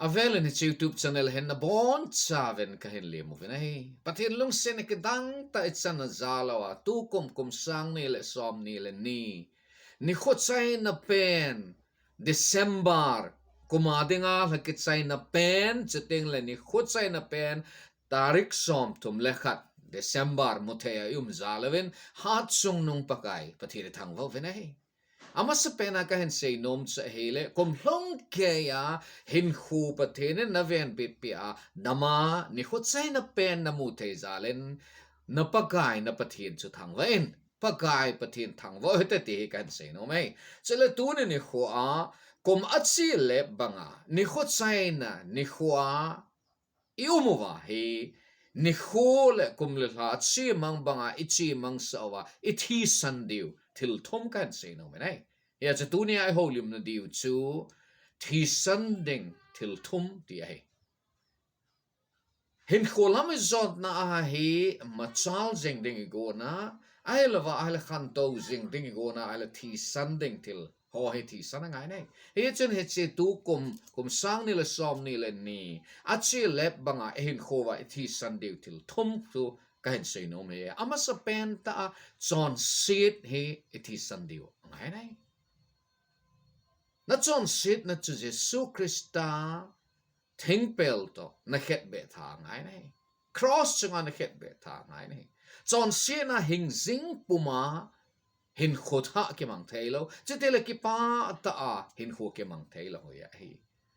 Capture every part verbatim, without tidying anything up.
Avelin hiche YouTube channel hin nabonchauvin kahin lem uvin ahi. Pathen lungsetna kidang tah ichan a jal uva, tukum kum sang ni le som ni le ni, nikho chaina pen, December, kum a dinga lha kichaina pen, chuteng le nikho chaina pen, tarik som thum le khat, December, muthei a i um jal uvin, hatchungnung Pakai Pathen i thangvah uvin ahi. Amasa pen a kahin seinom chu ahile, kum lhung keiya hinkho Pathen in navenbitpi a, nama nikho chaina pen namu thei jal in, na Pakai na Pathen chu thangvah in, Pakai Pathen thangvah u hite ti hi kahin seinom ahi. Chule tuni nikho a, kum a chilep banga, nikho chaina nikho a, i um uva hi, nikho le kum le lha chemang banga i chemang sah uva, i thisan diu thil thum kahin seinom in ahi. Hia chu tunia i houlimna diu chu thisan ding thil thum ti ahi. Hinkho lam i jotna a hi machal jing ding i gona, ahilouva ahile khantou jing ding i gona, ahile thisan ding thil ho hi thisan angai in ahi. Hichun hiche tukum, kum sang ni le som ni le ni, a chilep banga i hinkho uva i thisan diu thil thum chu kahin seinom e. Amasa pen tah a chonset hi i thisan diu angai in ahi. Na chonsetna chu Jesu Christa thingpel toh na khetbeh tha angai in ahi. Cross chunga na khetbeh tha angai in ahi. Chonsetna hingjing puma hinkho thah kimang thei lou. Chuteng le kipah tah a hinkho kimang thei lou hi ahi.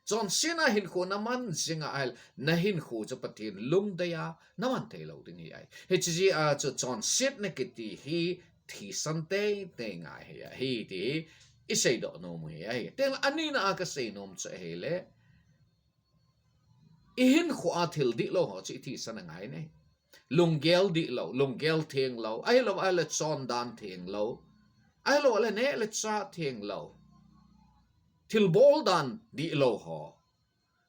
Chonsetna hinkho na man jing a ahile, na hinkho chu Pathen lungdei a na man thei lou ding hi ahi. Hiche jeh a chu chonsetna kiti hi thisan teitei ngai hi ahi ti hi i seidoh nom u hi ahi. Chuteng le anina a ka seinom chu ahile, i hinkho a thil dihlou ho chu i thisan angai in ahi. Lunggel dihlou, lunggel thenglou, ahilouva ahile chondan thenglou, ahilouva ahile neh le chah thenglou, thilbol dan dihlou ho,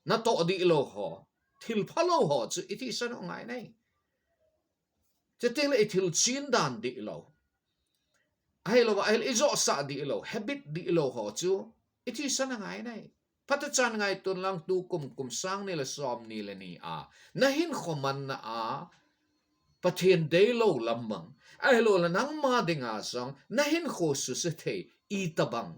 natoh dihlou ho, thil phalou ho chu i thisan u angai in ahi. Chuteng le i thil chin dan dihlou, ahilouva ahile i josah dihlou, habit dihlou ho chu i thisan angai in ahi. Phatechan ngaito in lang tukum, kum sang ni le som ni le ni a na hinkho manna a Pathen deilou lam mang, ahilouleh nangma dinga jong na hinkho suse thei itobang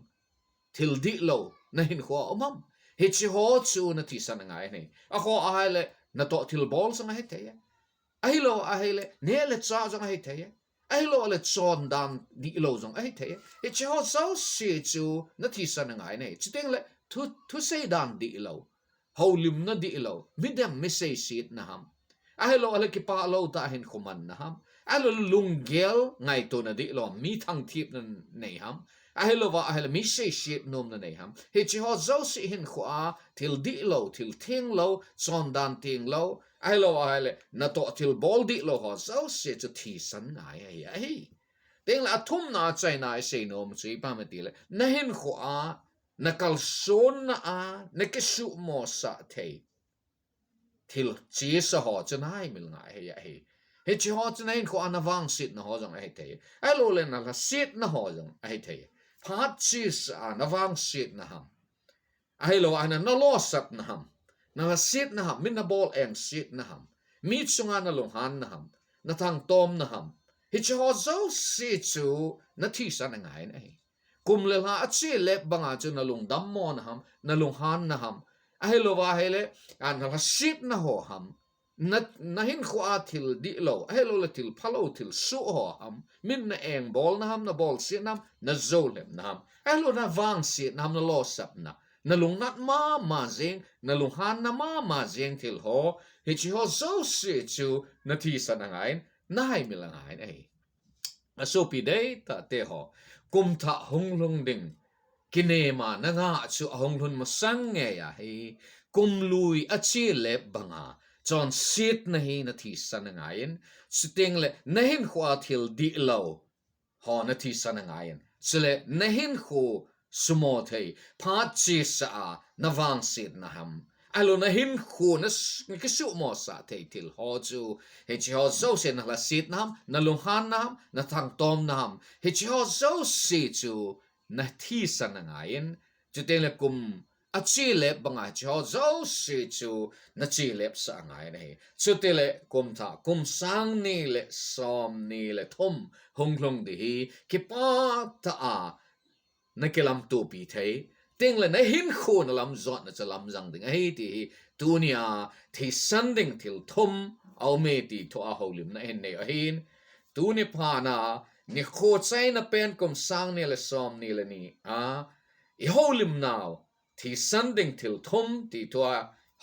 thil dihlou na hinkho a um ham? Hiche ho chu na thisan angai in ahi. Akhoh ahile natoh thilbol jong ahi thei e. Ahilou ahile neh le chah jong ahi thei e. Ahilou le chondan dihlou jong ahi thei e. Hiche ho jouse chu na thisan angai in ahi. Chuteng le thu, thusei dan dihlou, houlimna dihlou, midem mi seisetna ham, ahilou le kipah lou tah a hinkho manna ham, ahilou le lunggel ngaitona dihlou, mi thangthipna nei ham, ahilouva ahile mi seiset nomna nei ham, hiche ho jouse hinkho a thil dihlou, thil thenglou, chondan thenglou, ahilouva ahile natoh thilbol dihlou ho jouse chu thisan ngai ahi, ahi. Chuteng le athumna a chaina i seinom chu ipi ham itile, na hinkho a, na kalsonna a, na kisuhmosah thei thil chesa ho chu na haimil ngai ahi, ahi. Hiche ho chu na hinkho a na vangsetna ho jong ahi thei, ahilou le na lhasetna ho jong ahi thei. Phat chesa a na vangsetna ham, ahilou ahile na losapna ham, na lhasetna ham, mi na bol engsetna ham, mi chunga na lunghanna ham, na thangtomna ham, hiche ho jouse chu na thisan angai in ahi. Kum le lha a chilep banga chu na lungdammona ham, na lunghanna ham, ahilouva ahile, a, na lhasetna ho ham, na, na hinkho a thil dihlou, ahilou le thil phalou, thil soh ho ham, min na engbolna ham, na bolsetna ham, na joulhepna ham, ahilou na vangsetna ham, na losapna, na lungnat mama jeng, na lunghanna mama jeng thil ho, hiche ho jouse chu na thisan angai in, na haimil angai in ahi. Asopi deitah te ho, kum thah hung lhung ding kinema na ngah chu ahung lhun masang ngei ahi. Kum lui a chilep banga chonsetna hi na thisan angai in, chuteng le na hinkho a thil dihlou ho na thisan angai in, chule na hinkho sumo thei, phat chesa a na vangsetna ham, ahilou na hinkho na s-, na kisuhmosah thei thil ho chu, hiche ho jouse na lhasetna ham, na lunghanna ham, na thangtomna ham, hiche ho jouse chu na thisan angai in, chuteng le kum achelep banga hiche ho jouse chu nachelep sah angai nahi. Chutile kum thah, kum sang ni le som ni le thum hung lhung ding hi kipah tah a nakilamtopi thei, tengle nahinkho nalam jotna chu lamjang ding ahi ti hi tunia thisan ding thil thum aume ti thua houlimna ihin nei u ahin. Tuni phat'a nikho chaina pen kum sang ni le som ni le ni a ihoulimnau thisan ding thil thum ti thua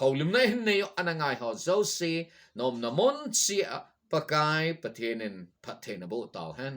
houlimna ihin nei u, ana ngai ho jouse, naumna mun cheh a Pakai Pathen in phatthei naboh tauhen.